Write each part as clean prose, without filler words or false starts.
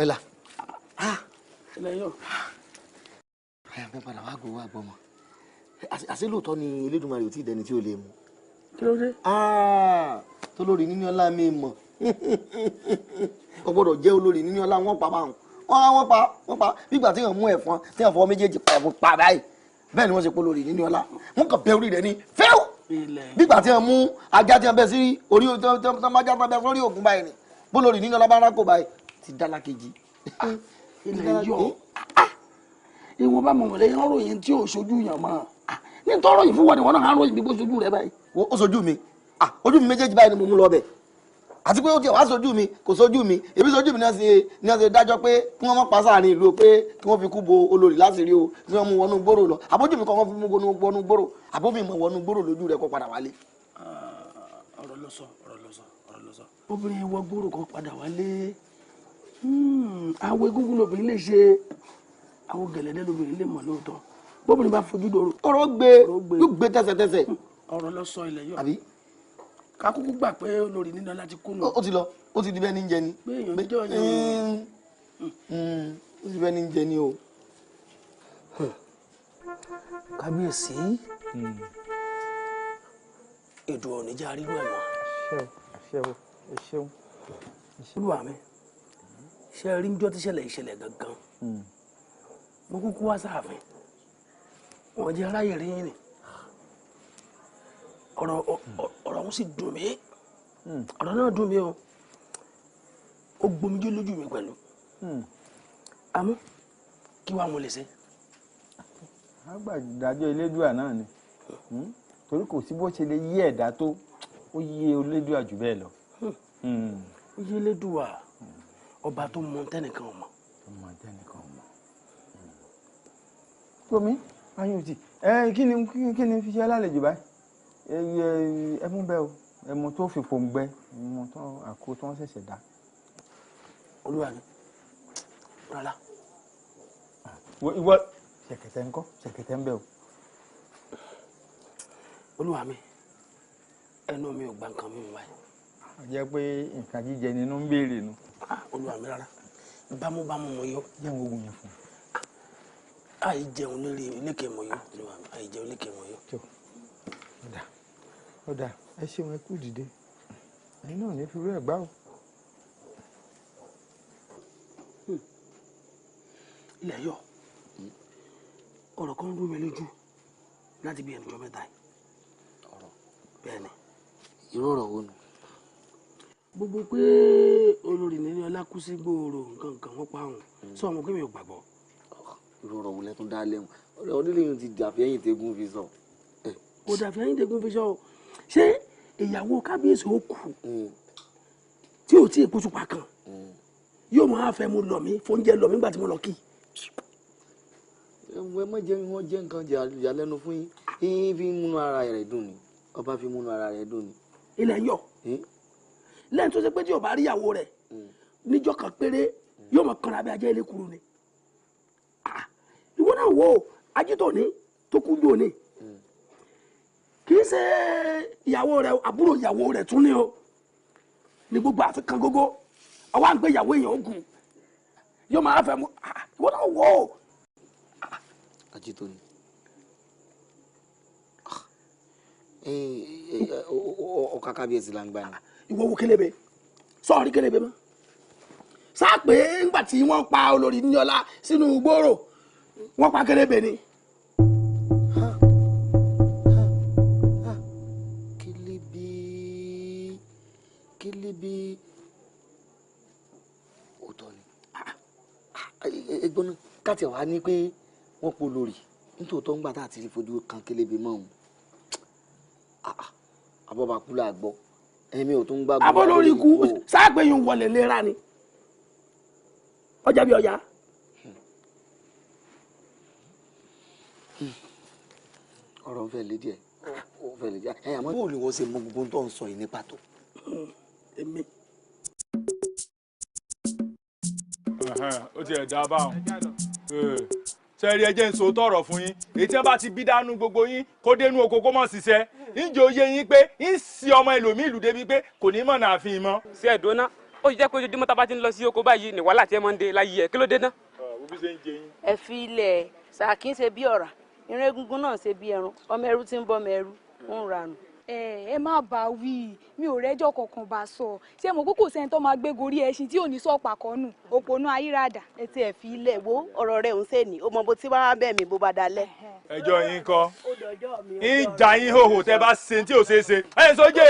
Pẹ́lá. Ilẹ̀ yọ. Àyà mi padà wá gbowó àgbọ̀mọ̀. Àṣé lóòótọ́ ni Elédùmarè ò tí ì dẹni tí ó lè mú. Kí ló dé? Tó lórí níní ọlá mi mọ̀. Ó gbọ́dọ̀ jẹ́ olórí níní ọlá, wọ́n pa báwọn. Wọ́n pa wọ́n pa nígbà tí wọ́n mú ẹ̀fọn tí wọ́n fọwọ́ méjèèjì pa ẹ̀fọn pa báyìí. Bẹ́ẹ̀ ni wọ́n ṣe pọ̀ lórí níní ọlá. Wọ́n kàn bẹ orí rẹ̀ ní fẹ́ẹ́. Nígbà tí wọ́n mú ajá tí wọ́n bẹ sí orí tí wọ́n bá já bẹ sórí ògùn báyìí ni. Bó lórí níní ọlá bá rákò báyìí ti dá lákejì. Ilẹ̀ yọ. Ìwọ̀n bá mọ̀ wọlé yẹn ròyìn tí ò sojú yàn mọ́. Ní tọrọ yìí fún wọn ni wọn náà ń ròyìn bí bó sojú rẹ báyìí. Ó sojú mi, ojú mi méjèèjì báyìí ni mo mú lọ bẹ̀. Àti pé ó tiẹ̀ wá sojú mi, kò sojú mi, èmi sojú mi náà ṣe ní wọ́n ṣe dájọ́ pé kí wọ́n má pa sáàrin ìlú, pé kí wọ́n fi kú bo olórí láṣìírí o, kí wọ́n mú wọnú gbòòrò lọ. Àbójú mi kọ́ wọ́n fi mú wọnú gbòòrò, àbómi mọ̀ wọnú gbòòrò lójú rẹ̀ kó padà wálé. Ọ̀rọ̀ ló sọ, ọ̀rọ̀ ló sọ, ọ̀rọ̀ ló sọ. Obìnrin wọ gbòòrò kan padà wálé. Àwọn egúngún lobìnrin lè ṣe, àwọn gẹ̀lẹ́dẹ́ lobìnrin lè mọ̀ lóòótọ́. Bóbìnrin bá fojú dòrò. Ọ̀rọ̀ gbé, yóò gbé tẹ́sẹ̀tẹ́sẹ̀. Ọ̀rọ̀ ló sọ, ilẹ̀ yọ. Àbí? Kakúkú gbà pé olórí nínú láti kú nù. Ó ti lọ, ó ti di bẹ́ẹ̀ ní jẹ ni. Pé èèyàn jọ yẹn. Ó ti di bẹ́ẹ̀ ní jẹ ni o. Kábíyèsí, èdò ọ̀nìjà rírú ẹ̀ mọ́. Ṣé o, ẹ ṣeun. Olúwa mi, ṣe rí njọ́ tí ṣẹlẹ̀ ìṣẹ̀lẹ̀ gangan, mo kúkú wá sáàfin, wọn jẹ́ aráyè rí yín ni. Ọ̀rọ̀ ọ̀hún sì dùn mí, ọ̀rọ̀ náà dùn mí o, ó gbomijé lójú mi pẹ̀lú. Àmọ́ kí wàá mo lè ṣe? Àgbàdájọ́ Elédùà náà ni, torí kò sí bó ṣe lè yí ẹ̀dá tó, ó yé Elédùà jù bẹ́ẹ̀ lọ. Ó yé Elédùà, ọba tó mọ tẹnìkan ò mọ̀. Tó mọ tẹnìkan ò mọ̀. Tómi ayọ̀tì, ẹ kí ni fi ṣe alálejò báyìí? Ẹ mú bẹ́ẹ̀ o, ẹmu tó fi pòǹgbẹ, ẹmu tó àkó tó wọ́n ṣẹ̀ṣẹ̀ dá. Olúwa mi, rárá. Ìwọ ṣẹ̀kẹ̀tẹ̀ ńkọ́? Ṣẹ̀kẹ̀tẹ̀ ń bẹ o. Olúwa mi, ẹnu mi ò gba nǹkan mímu báyìí. A jẹ́ pé nǹkan jíjẹ nínú ń béèrè nu. Olúwa mi, rárá, bámúbámú mo yó. Jẹun ogun yẹn fún un. Àì jẹun lérí lékè mo yó, olúwa mi, àì jẹun lékè mo yó. Ó dà, ó dà, ẹ ṣeun, ẹ kú dìde, ẹ̀yin náà ní fi rú ẹ̀ gbá o. Ilẹ̀ yọ, ọ̀rọ̀ kan rú mi lójú láti bí ẹnìjọ́ mẹ́ta yìí. Ọ̀rọ̀? Bẹ́ẹ̀ ni. Irú ọ̀rọ̀ wo nù? Gbogbo pé olórí níní ọlá kú sí gbòòrò, nǹkan nǹkan wọn pa òun, sọ ọmọ pé mi ò gbàgbọ́. Irú ọ̀rọ̀ wo lẹ́tún dá lẹ́hùn? Ọ̀rọ̀ onílé yìí ti dàbí ẹ̀yìn tẹ́gùn fi sọ. Kò dàbí ẹ̀yìn tẹ́gùn fi sọ o. Ṣé ìyàwó kábíyèsí ó kú tí ò tí ì kúṣùpá kan, yóò máa fẹ́ mu lọ mí fóúnjẹ lọ mí nígbà tí mo lọ kí? Ẹ má jẹ́ wọ́n jẹ́ nǹkan ìyàlẹ́nu fún yín. Yín fi múnú ara rẹ̀ dùn ni, ọba fi múnú ara rẹ̀ dùn ni. Ilẹ̀ yọ, lẹ́yìn tó ṣe pé tí o bá rí ìyàwó rẹ̀ níjọ́ kan péré, yóò máa kanra bí ajá ilé kuru ni. Ìwọ náà wo ajítòní tó kú dòní, kì í ṣe ìyàwó rẹ̀, àbúrò ìyàwó rẹ̀ tún ní o ní gbogbo àfikàn gógó. Àwa ń gbé ìyàwó èèyàn ogun, yóò máa fẹ́ mu. Ìwọ náà wò ó. Ajítòní, ọkà kábíyèsí là ń gbà ní. Ìwọ wo kélébé, sọ̀rí kélébé mọ́ sáà pé ńgbà tí wọ́n pa olórí Níọlá sínú gbòòrò, wọ́n pa kélébé ni. Kélébé, kélébé, òótọ́ ni. Ẹgbọ́n náà káàtì wá ní pé wọ́n po lórí nítòótọ́ ńgbà tá a ti rí fojú kan kélébé mọ́ òun, abọ́bakú là gbọ́, ẹ̀mí ò tún gbàgbọ́. Abọ́ lórí ikú sáà pé yóò wọlé lera ni, ọjà bí ọjà. Ọ̀rọ̀ ń fẹ́ lé díẹ̀, ó fẹ́ lé díẹ̀. Ẹ̀ àmọ́ bó ni wọ́n ṣe mọ gbogbo tó ń sọ yìí ní pàtó? Èmi. Ó ti ẹ̀ dá báwọn sẹ́ẹ̀rì, ẹ jẹ́ n sòótọ́ ọ̀rọ̀ fún yín. Èyí tí wọ́n bá ti bí dánú gbogbo yín kó dénú oko kó mọ̀ ṣiṣẹ́, ǹjẹ́ ó yé yín pé ń si ọmọ ẹlòmíì ìlú débi pé kò ní mọ̀nà àfihàn mọ́. Sí ẹ̀dọ́nà Ó sì jẹ́ pé ojoojúmọ́ tá a bá ti ń lọ sí oko báyìí ní wàhálà tí ẹ máa ń dé láyé ẹ, kí ló dé náà. Ẹ fi ilẹ̀ sàkí ń ṣe bí ọ̀rà, irun egungun náà ṣe bí ẹran, ọmọ ẹrú tí ń bọ́ ọmọ ẹrú ń ranù. Ẹ má bá wí, mi ò rẹ́jọ́ kankan bá sọ. Ṣé mo kúkú sẹ́ni tó máa gbé gorí ẹṣin tí ò ní sọ̀pà kọ́nù, òpònú ayírádà. Ẹ ti ẹ̀ fi ilẹ̀ wo ọ̀rọ̀ rẹ̀ ń sẹ́ni, ó mọ bó tí wàá bẹ̀ mí bó bá dalẹ̀. Ẹjọ́ yín kọ́, ìjà yín hòhò tẹ́ bá ṣe tí ò ṣeé ṣe. Ẹ sójé.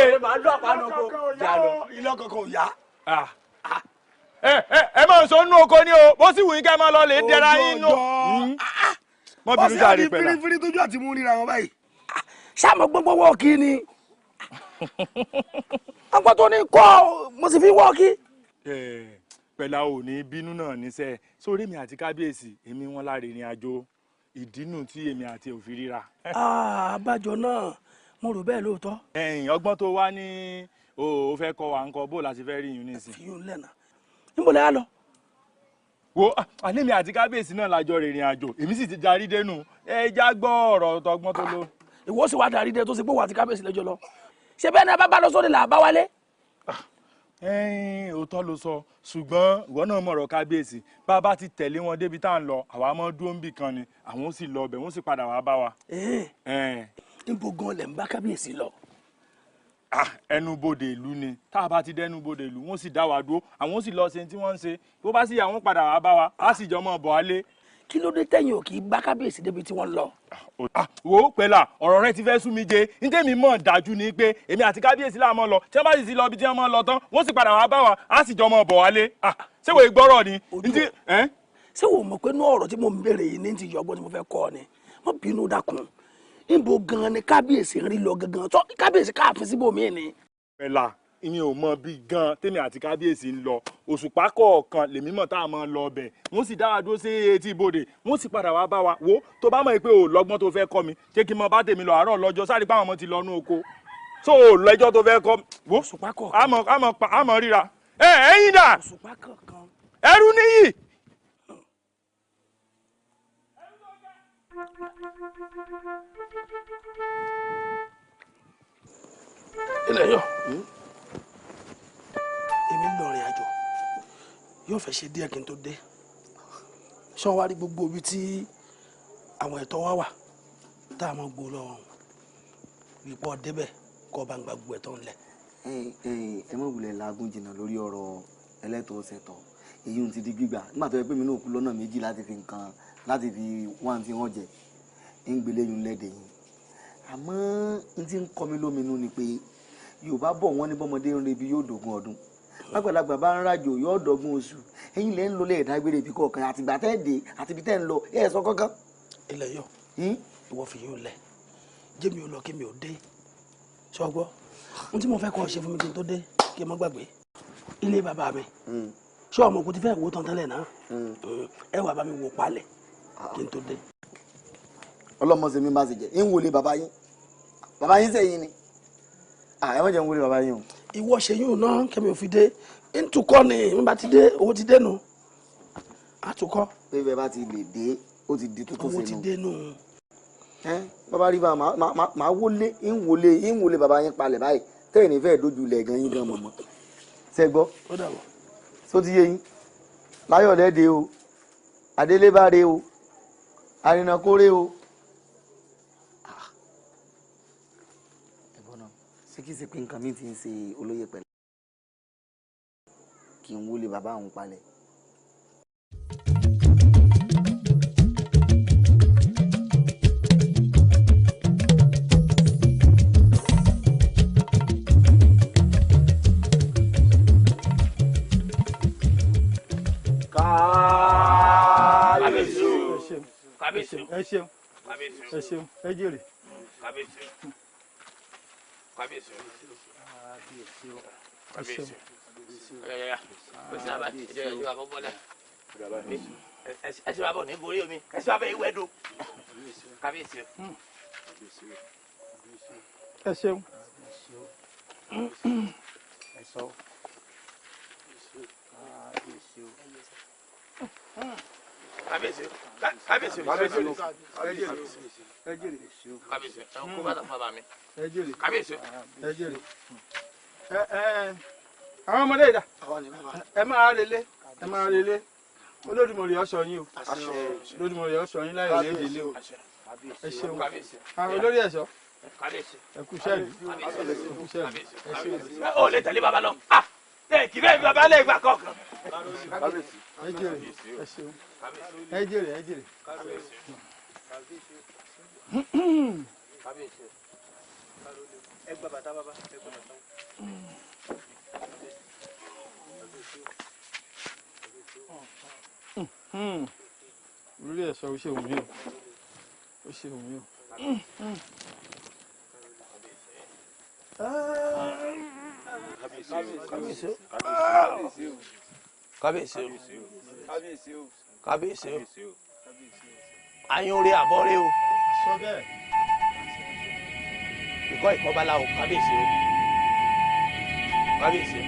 Ilé kankan ò yá. Ẹ máa sọ nínú oko ni o, bó sì wù yín kẹ́ máa lọ lè dẹra yín nù. Mọ bínú jàre pẹ̀lá. Ọ̀sẹ̀ àti fírífírí tójú àti mú ríra wọn báyìí. Sáàmù gbogbo wọ́ọ̀kì ni ọgbọ́n tó ní kọ́ mo sì fi wọ́ọ̀kì. Pẹ̀lá ò ní bínú náà níṣẹ́ sórí èmi àti kábíyèsí èmi wọn láre ìrìn àjò ìdínú tí èmi àti òfin ríra. Àbájọ náà mo rò bẹ́ẹ̀ lóòótọ́. Ẹ̀yìn ọgbọ́n tó wá ní o fẹ́ kọ́ wa ńkọ́ bó la ṣe fẹ́ rí yín nísìn. Fi yún lẹ́nà níbo lẹ́ á lọ. Wo àní mi àti kábíyèsí náà lájọ rìnrìn àjò èmi sì ti darí dénú ẹ já gbọ́ ọ̀rọ̀ tọgbọ́n tó lọ. Ìwọ sì wá darí dé tó ṣe pé wà á ti kábíyèsí lẹ́jọ́ lọ ṣé bẹ́ẹ̀ ni a bá bá lọ sóde là bá wálé. Ẹ̀yin òótọ́ ló sọ ṣùgbọ́n ìwọ náà mọ̀rọ̀ kábíyèsí bá a bá ti tẹ̀lé wọn débi tá à ń lọ àwa mọ́ dúró níbì kan ni àwọn ó sì lọ ọbẹ̀ wọ́n sì padà wá bá wa. Níbo gan lẹ̀ ń bá kábíyèsí lọ. Ẹnubodè ìlú ni tá a bá ti dẹnubodè ìlú wọ́n sì dá wa dúró àwọn ó sì lọ ṣe tí wọ́n ń ṣe bó bá sì yà wọ́n padà wá bá wa á sì jọ mọ́ bọ̀ á lé. Kí ló dé tẹ̀yìn ò kì í bá kábíyèsí débi tí wọ́n lọ. Wo pẹ̀lá ọ̀rọ̀ rẹ ti fẹ́ sú mi jẹ ní tèmi mọ̀ dájú ni pé èmi àti kábíyèsí là mọ́ lọ tí wọ́n bá sì ti lọ ibi tí wọ́n mọ́ lọ tán wọ́n sì padà wá bá wa á sì jọ mọ́ bọ̀ wálé. Ṣé wòye gbọ́rọ̀ ni. Ṣé wò mọ̀ pé inú ọ̀rọ̀ tí mo ń béèrè yìí ní ti yọ ọgbọ́n tí mo fẹ́ kọ́ ni mo bínú dákun níbo gan ni kábíyèsí ń rí lọ gangan tó kábíyèsí káàfin síbòmíì ni. Pẹ̀lá ìyẹn ò mọ bí gan tèmi àti kábíyèsí ń lọ òṣùpá kọ̀ọ̀kan lèmi mọ̀ tá a máa lọ ọbẹ̀ wọ́n sì dá wa dúró sí etí ibodè wọ́n sì padà wá bá wa wo tó bá mọ̀ pé ò lọ́gbọ́n tó fẹ́ kọ́ mi ṣé kí n mọ bá tèmi lọ àárọ̀ lọ́jọ́ sáré pé àwọn ọmọ ti lọ nú oko tó ò lẹ́jọ́ tó fẹ́ kọ́ wo àmọ́ ríra ẹ ẹ̀yin dà ẹrú níyì. Ilẹ̀ yọ èmi ń lọ rìn àjò yóò fẹ́ ṣe díẹ̀ kí n tó dé ṣé wọ́n wá rí gbogbo ibi tí àwọn ẹ̀tọ́ wa wà tá a máa gbó lọ́rùn wípé débẹ̀ kọ́ bá ń gba gbogbo ẹ̀tọ́ ńlẹ̀. Ẹ má wulẹ̀ laagun jìnnà lórí ọ̀rọ̀ ẹlẹ́tọ̀ọ́ ṣẹ̀tọ́ èyí ń ti di gbígbà nígbà tó yẹ pé mi náà kú lọ́nà méjì láti fi nǹkan láti fi wá tí wọ́n jẹ ń gbélé yín lẹ́dẹ̀ yín àmọ́ n ti ń kọ́ mi lóminú ni pé Yorùbá bọ̀ wọ́n ní bọ́mọdé ń rebi yóò dógún ọdún lágbàlagbà bá ń rájò yóò dọ́gbọ́n oṣù ẹ̀yin lẹ́ ń lọ lẹ́ẹ̀dágbére ibi kọ̀ọ̀kan àtìgbà tẹ́ ẹ̀ dé àti ibi tẹ́ ń lọ ẹ̀ sọ kankan. Ilẹ̀ yọ ìwọ fi yín lẹ̀ jẹ́mi ò lọ kí mi ò dé ṣọgbọ́ ohun tí mo fẹ́ kọ́ ṣe fún mi kí n tó dé kí n má gbàgbé ilé bàbá mi ṣé ọmọ kò ti fẹ́ wò tán tẹ́lẹ̀ náà ẹ wà bá mi wò palẹ̀ kí n tó dé. Ọlọ́mọ ṣe mi bá ṣe jẹ́ ń wọlé bàbá yín bàbá yín sẹ́yìn ni ẹ má jẹ́ ń wọlé bàbá yín o. Ìwọ ṣe yóò ná kẹmi ò fi dé ntukọ ni mi bá ti dé owó ti dé nu àtukọ. Pé bẹ́ẹ̀ bá ti lè dé ó ti di tuntun sínú. Owó ti dé nu. Bàbá rí bá máa wọlé ń wọlé ń wọlé bàbá yín palẹ̀ báyìí tẹ́yìn ní fẹ́ẹ́ dojú ilẹ̀ gan yín gan mọ̀mọ́. Ṣé gbọ́? Ó dàbọ̀. Só ti yé yín láyọ̀ lẹ́dẹ̀ o adélébáre o arìnàkórè o. Ṣé kìí ṣe pé nǹkan mi ti ń ṣe olóyè pẹ̀lú kí n wọlé bàbá òun palẹ̀. Kábíyèsí o. Kábíyèsí o. Ẹ ṣeun ẹ ṣeun ẹ jèrè. Kábíyèsí o. Kábíyèsí o. Kábíyèsí o. Ẹsẹ̀ bá bọ̀ ní borí omi ẹsẹ̀ bá bẹ̀ ìwé dùn. Kábíyèsí o. Ẹ ṣeun. Kábíyèsí o. Kábíyèsí o. Kábíyèsí o. Kábíyèsí o. Ẹ kó bàtà fún bàbá mi. Kábíyèsí o. Ẹ jèrè. Ẹ ẹ Àwọn ọmọdé ìdá ẹ máa relé, ẹ máa relé. Olódùmarè ó ṣọ́ yín o. Olódùmarè ó ṣọ́ yín láyọ̀ lédè o. Ẹ ṣeun. Àwọn olórí ẹ̀ṣọ́. Ẹ kú iṣẹ́ ìlú. Ẹ kú iṣẹ́ ìlú. Ẹ ṣeun. Ó lè tẹ̀lé bàbá lọ. Ẹ kì í bẹ́ẹ̀ bí bàbá lè gbà kọ̀ọ̀kan. Ẹ jèrè, ẹ ṣeun. Ẹ jèrè, ẹ jèrè. Ẹ gba bàtà bàbá, ẹ gba bàtà. Olórí ẹ̀ṣọ́ ó ṣe òun mi o. Ó ṣe òun mi o. Kábíyèsí o. Kábíyèsí o. Kábíyèsí o. Àyùn orí àbọ̀rẹ́ o. Sọ bẹ́ẹ̀. Ìkọ́ ìkọ́bálá o, kábíyèsí o. Kábíyèsí o.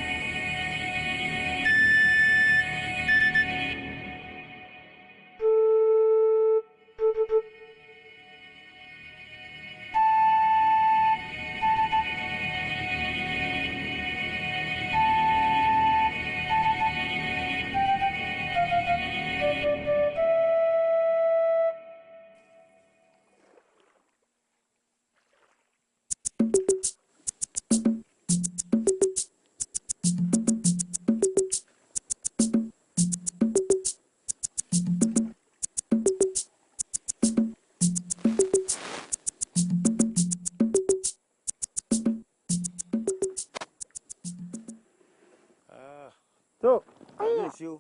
Tó. Kábíyèsí o.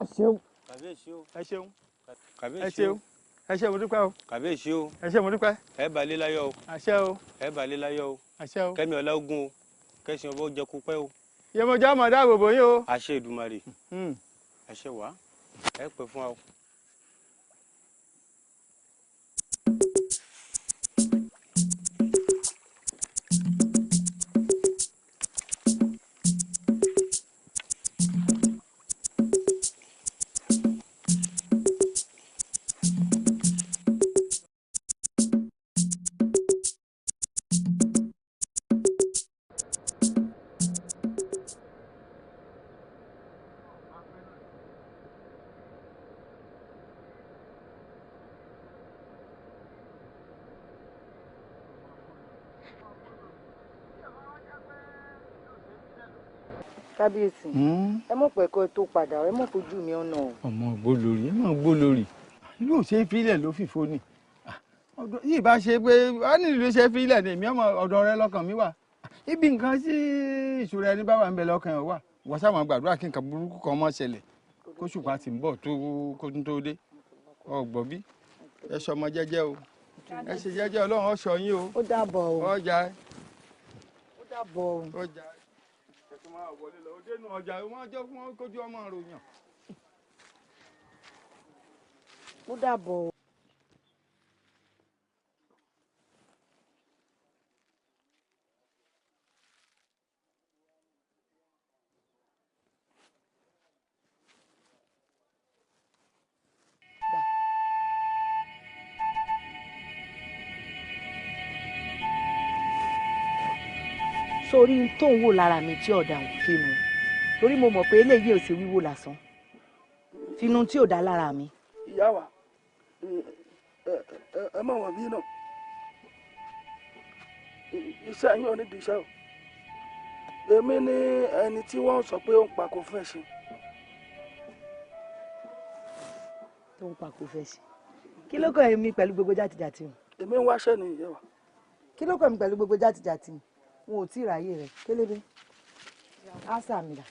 Ẹ ṣeun. Kábíyèsí o. Ẹ ṣeun. Kábíyèsí o. Ẹ ṣé mo dúpẹ́ o. Kábíyèsí o. Ẹ ṣé mo dúpẹ́. Ẹ balẹ̀ láyọ̀ o. Àṣẹ o. Ẹ balẹ̀ láyọ̀ o. Àṣẹ o. Kẹ́mi ọlá ogun o. Kẹ́sìn ọba ó jẹ kó pẹ́ o. Yẹmọjá mọ̀ dáàbò bò yín o. Àṣẹ Èdùmàrè. Àṣẹ wá. Ẹ pẹ́ fún wa o. Kábíyèsí, ẹ mọ̀ pé kó tó padà, ẹ mọ̀ fojú mi ọ̀nà o. Ọmọ gbó lórí, ẹ mọ̀ gbó lórí. Ìlú ò ṣe é fílẹ̀ ló fìfo ni. Yìí bá ṣe pé a ní ìlú ṣe fílẹ̀ ni èmi ọmọ ọ̀dọ̀ rẹ lọ́kàn mi wà. Ibi nǹkan sí ìṣúra ẹni bá wà ń bẹ lọ́kàn ẹ̀ wà. Wọ́n sáwọn gbàdúrà kí nǹkan burúkú kan mọ́ ṣẹlẹ̀. Kóṣùpá ti ń bọ̀ tó kó tó dé. Ọ̀gbọ́n bí ẹ ṣọmọ jẹ́jẹ́ o. Ẹ ṣe jẹ́jẹ́, Ọlọ́run ó ṣọ́ yín o. Ó dàbọ̀ o. Ọjà. Ó dàbọ̀ o. Ọjà. Máa wọlé lọ dénú ọjà wọn jọ fún wọn kójú ọmọ ròyàn. Ó dàbọ̀ o. Sórí tó ń wò lára mi tí ọ̀dà ò fínú, torí mo mọ̀ pé eléyìí ò sí wíwò lásán, fínú tí ò dá lára mi. Ìyá wa, ẹ mọ̀ wọ́n bí náà, iṣẹ́ yín ò ní di iṣẹ́ o. Èmi ni ẹni tí wọ́n sọ pé ó ń pa kò fẹ́ ṣe. Tó ń pa kò fẹ́ ṣe. Kí ló kàn mí pẹ̀lú gbogbo játijàti o? Èmi ń wáṣẹ́ ni ìyá wa. Kí ló kàn mí pẹ̀lú gbogbo játijàti? N ò tí ì ráyè rẹ kélébé ásà mi dà.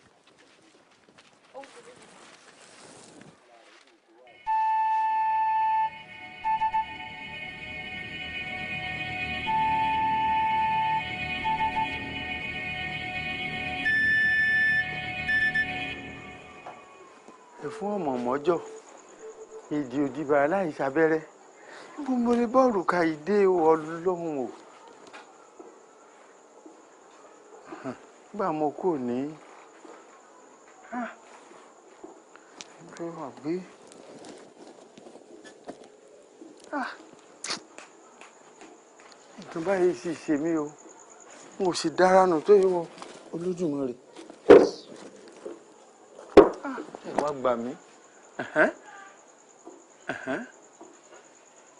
Ẹ̀fún ọmọ mọ́jọ́ èdè òdìbà aláìsàbẹ̀rẹ̀ gbogbo ní bọ́ọ̀lù ka ìdè Ọlọ́run o. Nígbà mo kò ní wà gbé nǹkan báyìí sì ṣe mí o, n ò sì dára nù tó yíwọ Olódùmarè. Wá gbà mí.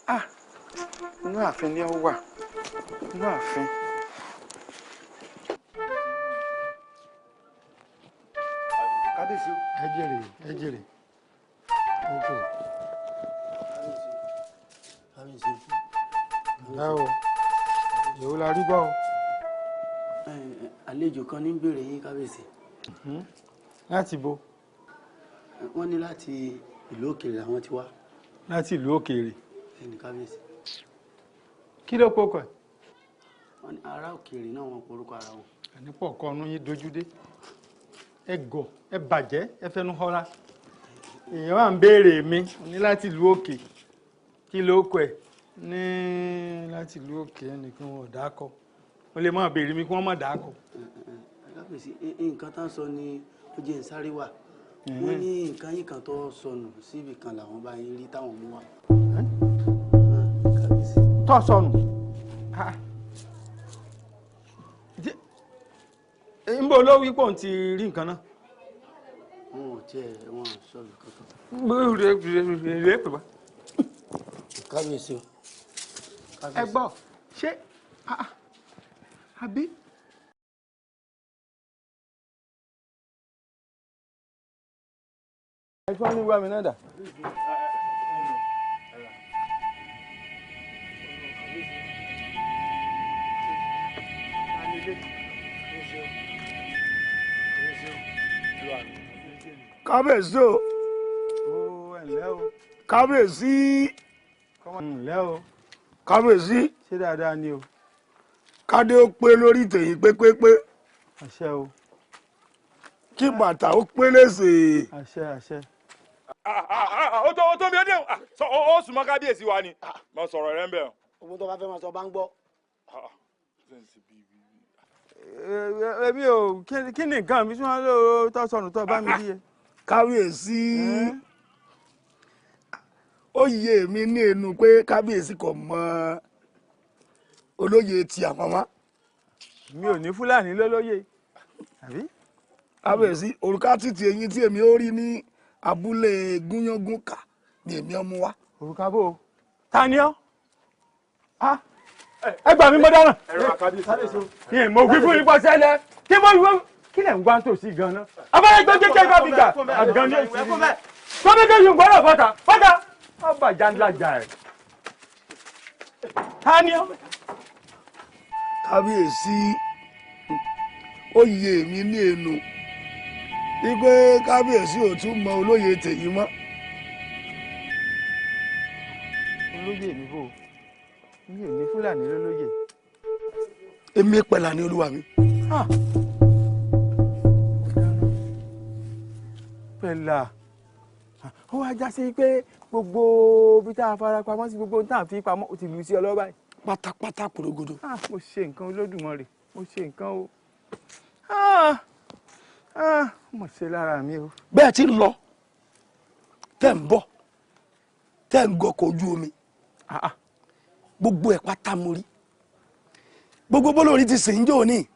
Ah, inú ààfin ni ó wà, inú ààfin. Kábíyèsí o. Ẹ jèrè, ẹ jèrè, ẹ jèrè. Kábíyèsí. Ǹlẹ́ o, èwo la rí gbọ́ o. Àlejò kan ní ń béèrè yín, kábíyèsí. Láti bo? Wọ́n ní láti ìlú òkèèrè làwọn ti wá. Láti ìlú òkèèrè. Ẹnì kábíyèsí. Kí ló pokọ ẹ? Wọ́n ní ará òkèèrè náà wọ́n porúkọ ara wọn. Ẹni pọ̀ kọ́ ọ̀nù yín dojú dé. Ẹ gọ̀, ẹ bàjẹ́, ẹ fẹnu họra. Èèyàn wà ń béèrè mi ní láti ìlú òkè. Kí ló kọ ẹ? Ní láti ìlú òkè ẹnìkan wọn ò dákọ. Wọ́n lè máa béèrè mi kí wọ́n má dákọ. Kábíyèsí, nǹkan tá ń sọ ni ó jẹ́ ń sáré wà. Wọ́n ní nǹkan yìí kan tó sọnù síbi kan làwọn bá yín rí táwọn mú wá. Tó sọnù? Ń bọ̀ ló wí pé òun ti rí nǹkan náà. Wọn ò tiẹ̀ wọn ò sọ̀rọ̀ kankan. Rèé pè wá. Kábíyèsí o. Ẹ gbọ́, ṣé àbí. Ẹ tí wọ́n ní wá mi náà dà. Kábíyèsí o. Kábíyèsí. Ǹlẹ́ o. Kábíyèsí. Ṣé dáadáa ni o? Kádé ó pé lórí tèyí pépépé. Àṣẹ o. Kí bàtà ó pé léṣe. Àṣẹ, àṣẹ. Ó tó mi ó dé ó sùn mọ́ kábíyèsí wa ni. Mo sọ̀rọ̀ rẹ ń bẹ̀. Owó tó bá fẹ́ máa sọ bá ń gbọ́. Èmi ò kí ni nǹkan mi tí wọ́n lò tó sọnù tó bá mi díye. Kábíyèsí, ó yé mi ní ẹnu pé kábíyèsí kò mọ olóyè ti àwọn wá. Mi ò ní Fúlàní lólóyè. Àbí? Kábíyèsí, òrùka títí eyín tí èmi ó rí ní abúlé Gúnyángúnkà ni èmi ọmú wá. Òrùka bò ó? Ta ni ọ́? Ẹ gbà mí mọ́ dáná. Kí mo wí fún ipò sẹ́lẹ̀. Kí mo wí kí lẹ̀ ń wá tòsí gan-an. Abáyé tó jẹ́ bá mi gbà. Àgàn ni èsì. Tọ́mẹ́tẹ́ yìí ń gbọ́dọ̀ bọ́ta. Bọ́ta! Ọba jàǹdàjà ẹ̀. Ta ni ọ́? Kábíyèsí, ó yé mi ní ẹnu wípé kábíyèsí ò tún mọ olóyè tèyí mọ́. Olóyè mi bò, mi ò ní Fúlàní lólóyè. Èmi pẹ̀lá ni olúwa mi. Pẹ̀lá, ó wá já sí pé gbogbo bí tá a fara pamọ́ sí gbogbo tá a fi pamọ́ ó ti lù sí ọlọ́ba yìí. Pátápátá kòrògodò. Mo ṣe nǹkan Olódùmarè, mo ṣe nǹkan o. Mo ṣe lára mi o. Bẹ́ẹ̀ ti ń lọ, tẹ́ ń bọ̀, tẹ́ ń gọkọ̀ ojú omi. Gbogbo ẹ̀ pátá mo rí. Gbogbo bólórí ti sìn jò ní.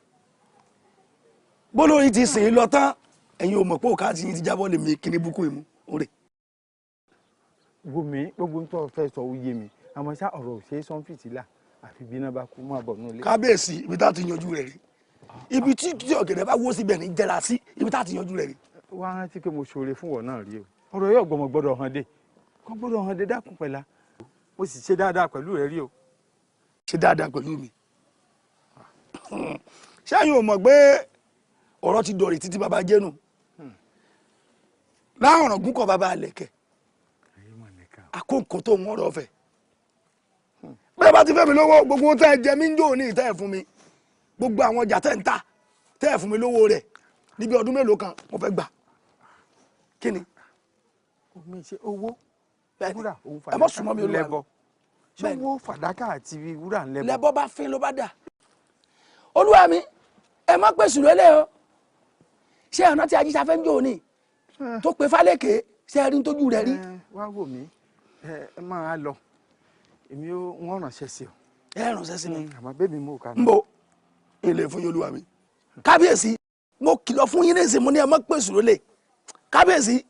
Bólórí ti sìn lọ tán, ẹ̀yin ò mọ̀ pé òkà ti yín ti jábọ́ lè mi kíní búkú ìmú. Oore. Wo mi, gbogbo ń tọ́ fẹ́ sọ ó yé mi, àmọ́ ṣá ọ̀rọ̀ ò ṣe é sọ́n fìtílà àfi bí iná bá kú máa bọ̀ nílé. Kábíyèsí, ibi tá a ti yanjú rẹ̀ rí. Ibi tí ọ̀gẹ̀dẹ̀ bá wó síbẹ̀ ní jẹrà sí, ibi tá a ti yanjú rẹ̀ rí. Wá rántí pé mo ṣoore fún wọn náà rí o. Ọ̀rọ̀ yóò gbọ́mọ gbọ́dọ̀ hàn dé. Kò gbọ́dọ̀ hàn dé, dákun pẹ̀lá. Mo sì ṣe dáadáa pẹ̀lú rẹ rí o. Ṣe dáadáa pẹ̀lú mi. Ṣé ẹ̀yin ò mọ̀ pé ọ̀rọ̀ ti dọ̀rẹ̀ títí bàbá jẹ́nu? Láwọn ọ̀ràn gúnkọ̀ bàbá àlẹ̀kẹ̀. Àkókò tó ń wọ́n rọ̀ fẹ̀. Bẹ́ẹ̀ bá ti fẹ́ mi lówó, gbogbo tẹ́ ẹ jẹ mí ń jò ní ìtẹ́ ẹ̀ fún mi. Gbogbo àwọn ọjà tẹ́ ń tà tẹ́ ẹ̀ fún mi lówó rẹ̀ níbi ọdún mélòó kan mo fẹ́ gbà. Kí ni? Omi ṣe owó wúrà òun Ẹ má súnmọ́ mi olúwa mi. lẹ́bọ. Ṣé owó fàdákà àti wúrà ń lẹ́bọ? Lẹ́bọ bá fín ló bá dà. Olúwa mi, ẹ má pèsè lélẹ̀ o. Ṣé ọ̀nà tí Ajíṣafẹ́ ń jò ní tó pe Fálékè ṣe rí tójú rẹ̀ rí? Wá wò mí, ẹ máa lọ, èmi ó wọ́n ránṣẹ́ sí ọ. Ẹ ránṣẹ́ sí mi. Àmọ́ bẹ́ẹ̀ mi mú òkà ń bọ̀ ilé fún yín olúwa mi. Kábíyèsí, mo kìlọ̀ fún yín nísìnyí, mo ní ẹ má pèsè lólè. Kábíyèsí,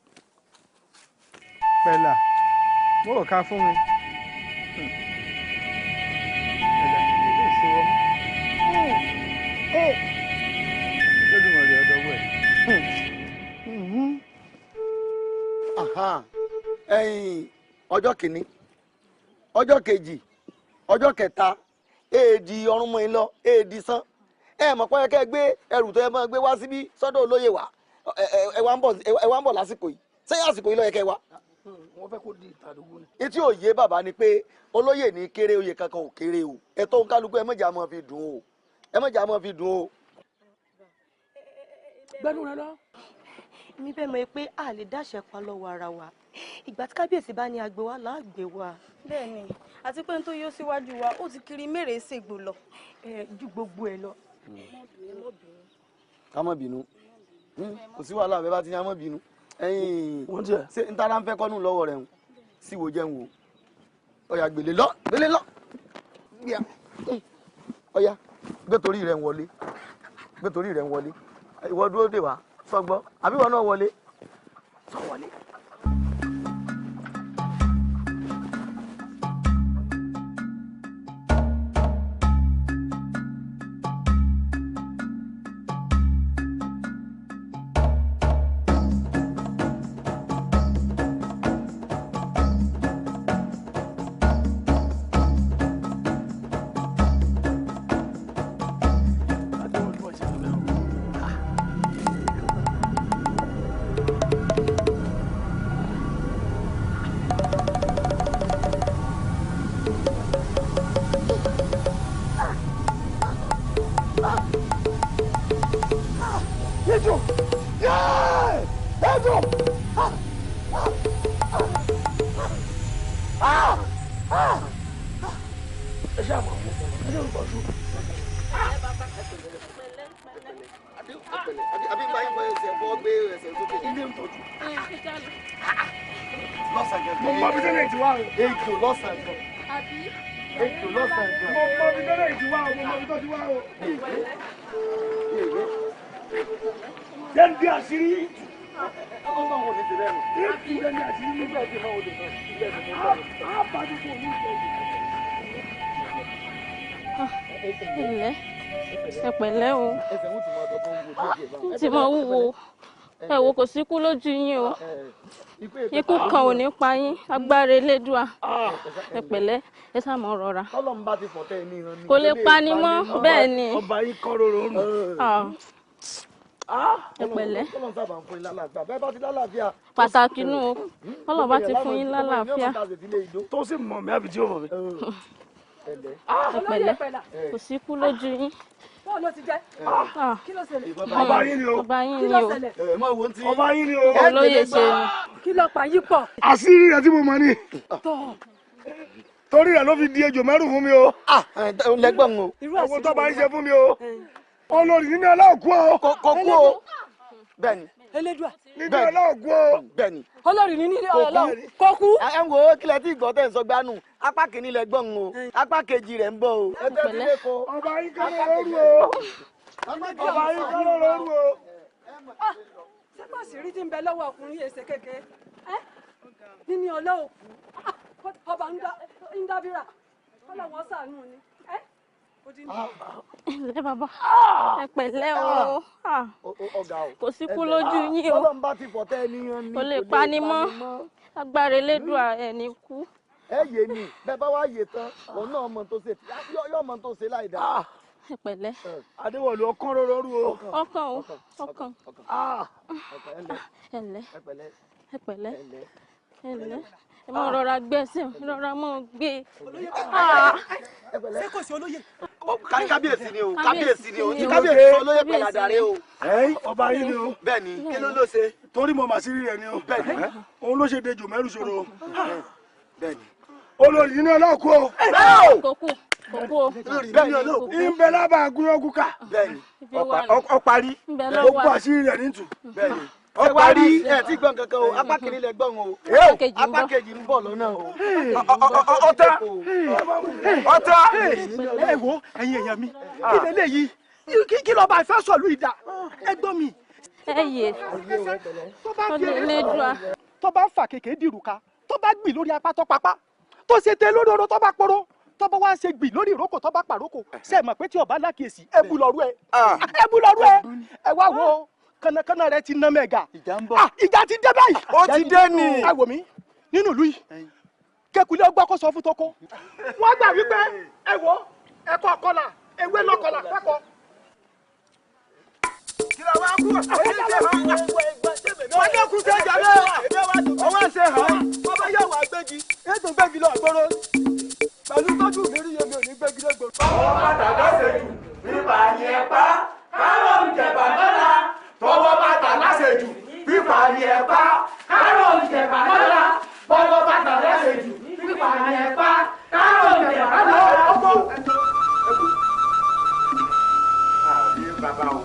Pẹ̀lá mo ò ká fún mi. Ẹ̀yìn ọjọ́ kìíní, ọjọ́ kejì, ọjọ́ kẹta, èèdì ọrùn mọ́ ilọ, èèdì sán. Ẹ mọ̀ pé kẹ́ gbé ẹrù tó yẹ mọ́ gbé wá síbí sọ́dọ̀ olóyè wa. Ẹ wá ń bọ̀ lásìkò yìí. Ṣé àsìkò yìí ló yẹ kẹ́ wá? Wọ́n fẹ́ kó di ìtàdógún ni. Etí òye bàbá ni pé olóyè ní kéré, oyè kankan ò kéré o. Ẹ̀tọ́ òǹkálukú ẹ mọ̀jà máa fi dùn o. Ẹ mọ̀jà máa fi dùn o. Gbẹ́nu rẹ lọ. Mi fẹ́ mọ̀ pé a lè dáṣẹ pa lọ́wọ́ ara wa. Ìgbà tí kábíyèsí bá ní agbe wa láàgbé wa. Bẹ́ẹ̀ni, àti pé n tó yọ síwájú wa ó ti kiri mèrè ṣègbò lọ. Ẹ ju gbogbo ẹ lọ. Ká má bínú, kò sí wàhálà bẹ́ẹ̀ bá ti ní ká má bínú. Ẹ̀yin ṣé n tara ń fẹ́ kọ́nù lọ́wọ́ rẹ̀ ń sí wo jẹun wo. Ọ̀yà gbèlè lọ, gbèlè lọ. Ọ̀yà gbé torí rẹ̀ ń wọlé, gbé torí rẹ̀ ń wọlé. Ìwọ dúró dè wá, sọgbọ́, àbí ìwọ náà wọlé? Sọ wọlé. Ẹ pẹ̀lẹ́ o, ti mọ wúwo. Ẹ wo, kò sí kú lójú yín o, ikú kan ò ní pa yín, agbára Elédùà. Ẹ pẹ̀lẹ́, ẹ sá mọ́ rọra, kò lè pani mọ́. Bẹ́ẹ̀ ni. Ọba yín kọ́ rorò rùn. Ẹ pẹ̀lẹ́, pàtàkì nù o, Ọlọ́run bá ti fún yín lálàáfíà. Tó sì mọ̀ mí àbí tí ó mọ̀ mí. Ẹ pẹ̀lẹ́, kò sí kú lójú yín. Báwo ló ti jẹ́? Kí ló ṣẹlẹ̀? Ọba yín ni o. Ọba yín ni o. Ọba yín ni o. Olóyè ṣe ni. Kí ló pa yín pọ̀? Àṣírí rẹ̀ tí mo mọ̀ ni. Torí rẹ̀ ló fi di ejò mẹ́rù fún mi o. Lẹ́gbọ̀n o. Ẹ̀wọ̀n tó bá ń ṣe fún mi o. Olórí nínú ọlọ́ọ̀kú o. Kò kú o. Bẹ́ẹ̀ni. Elédùà. Nínú ọlọ́ọ̀kú o. Bẹ́ẹ̀ni. Olórí nínú ọlọ́ọ̀kú. Kò kú. Ẹ ń wo kílẹ̀ tí ìgbọ́ tẹ̀ ń sọ gbánú. Apá kìíní lẹ gbọ́n o, apá kejì rẹ̀ ń bọ̀ o. Ọba yín kọ́ lóru o. Ọba yín kọ́ lóru o. Ṣé kò sí rí tí ń bẹ lọ́wọ́ ọkùnrin yìí ṣe kékeré? Nínú ọlọ́ọ̀kú, ọba ń dábìrà, kọ́lọ̀ wọn ṣàánú ni. Ẹ bàbá, ẹ pẹ̀lẹ́ o, kò sí kú lójú yín o, kò lè pani mọ́, agbára Elédùà ẹ̀ ní kú. Ẹ yé mi, bẹ́ẹ̀ bá wá yé tán, òun náà mọ tó ṣe, yóò mọ tó ṣe láì dáa. Ẹ pẹ̀lẹ́. Adéwọ̀lú ọkàn rọrọ rú o. Ọkàn o, ọkàn. Ẹ lẹ́, ẹ pẹ̀lẹ́, ẹ lẹ́, ẹ mọ rọra gbẹ́sẹ̀, rọra mọ gbé. Ṣé kò sí olóyè? Kábíyèsí ni o, kábíyèsí ni o, tí kábíyèsí sọ olóyè pẹ̀lú àdàrẹ o. Ọba yín ni o. Bẹ́ẹ̀ni, kí ló ló ṣe? Torí mo mà sí rí rẹ ni o. Bẹ́ẹ̀ni. Òun ló ṣe dejò mẹ́rù ṣòro. Bẹ́ẹ̀ni. Olórí nínú ọlọ́ọ̀kú o. Kò kú, kò kú o. Olórí nínú ọlọ́ọ̀kú. Ìbẹ̀ lábàá gúnyán kúkà. Bẹ́ẹ̀ni. Ọparí. Gbogbo àṣírí rẹ̀ ní tù. Bẹ́ẹ̀ni. Ẹ wá rí ẹ tí gbọ́n kankan o, apá kìíní lẹ gbọ́n o, apá kejì ń bọ̀ lọ́nà o. Ọ̀tá ọ̀tá. Ẹ wo ẹ̀yin èèyàn mi, kí lélẹ́yìí, kí lọ́ba ìfẹ́ sọ̀lú ìdá, ẹ gbọ́ mi. Ẹ yè, tó bá fà kékeré dìrù ká, bá gbì lórí apá tó papá tó ṣe tẹ lórí oró tó bá poró tó bá wá ṣe gbì lórí ìrókò tó bá pàrókò ṣe mọ̀ pé tí ọba lákìyèsí ẹbú lọ́rú ẹ ẹbú lọ́rú ẹ ẹ wá wo kànnàkànnà rẹ ti ná mẹ́ga ìjà ti dé báyìí. Ó ti dé ni. Ẹ wò mí nínú ìlú yìí kékulé ọgbà kó sọ fún toko wọ́n gbà wípé ẹ wo ẹ̀kọ́ ọ̀kọlà ewé lọ́kọlà fẹ́kọ̀ọ́. Wọ́n dẹ́kun ṣe jàre ọwọ́ ṣe hàn ọba yóò wá gbégi ètò gbégi lọ gbòòrò pẹ̀lú tọ́jú mi rí yẹmi ò ní gbégi lọ gbòòrò. Tọwọ́ bàtà lásejù pípa ni ẹ pa kárọ̀ ń jẹ̀bà lọ́la. Tọwọ́ bàtà lásejù pípa ni ẹ pa kárọ̀ ń jẹ̀bà lọ́la. Tọwọ́ bàtà lásejù pípa ni ẹ pa kárọ̀ ń jẹ̀bà lọ́la. Àbí bàbá o.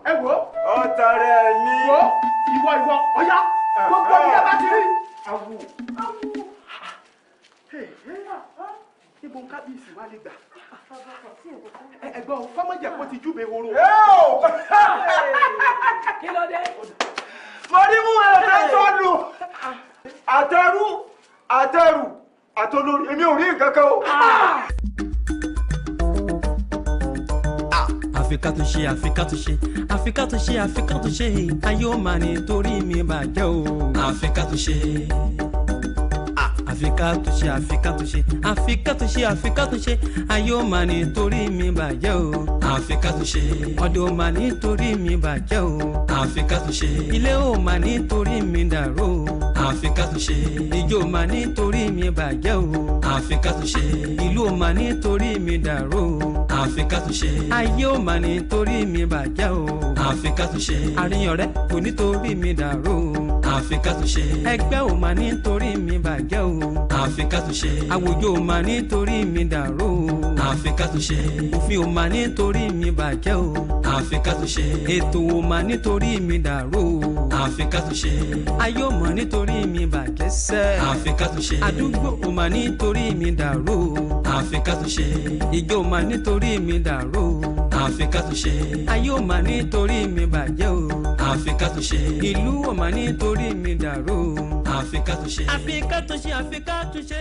Ẹ wo. Ọ̀tá rẹ̀ ni. Wo ìwọ ìwọ ọ̀yá gbogbo ìyá bá ti rí. Awo awo. Ibo ń kábíyèsí wa lè gbà. Ẹ̀gbọ́n kọ́mọ̀jẹ̀ kó ti júbe horo. Kí ló dé? Mo ní mú ẹ̀rọ sọ́nù. Àtẹrù àtẹrù àtolórí èmi ò rí nǹkan kan o. Àfi ká tún ṣe, àfi ká tún ṣe, àfi ká tún ṣe, àfi ká tún ṣe, ayé ó máa ní torí mi bàjẹ́ o. Àfi ká tún ṣe, àfi ká tún ṣe, àfi ká tún ṣe, àfi ká tún ṣe, àfi ká tún ṣe, ayé ó máa ní torí mi bàjẹ́ o. Àfi ká tún ṣe, ọdẹ ó máa ní torí mi bàjẹ́ o. Àfi ká tún ṣe, ilé ó máa ní torí mi dàrú o. Àfi ká tún ṣe, ìjó máa ní torí mi bàjẹ́ o. Àfi ká tún ṣe, ìlú ó máa ní torí mi dàrú o. Àfi ká tún ṣe, ayé ó máa ní torí mi bàjẹ́ o. Àfi ká tún ṣe, àríyàn rẹ kò ní torí mi dàrú o. Àfi ká tún ṣe, ẹgbẹ́ ò máa ní torí mi bàjẹ́ o. Àfi ká tún ṣe, àwùjọ ò máa ní torí mi dàrú o. Àfi ká tún ṣe, òfin ò máa ní torí mi bàjẹ́ o. Àfi ká tún ṣe, ètò ò máa ní torí mi dàrú o. Àfi ká tún ṣe, ayé ò máa ní torí mi bàjẹ́ sẹ́. Àfi ká tún ṣe, àdúgbò ò máa ní torí mi dàrú o. Àfi ká tún ṣe, ìjọ ò máa ní torí mi dàrú o. Àfi ká tún ṣe, ayé ò máa ní torí mi bàjẹ́ o. Àfi ká tún ṣe, ìlú ò máa ní torí mi dàrú o. Àfi ká tún ṣe, àfi ká tún ṣe, àfi ká tún ṣe.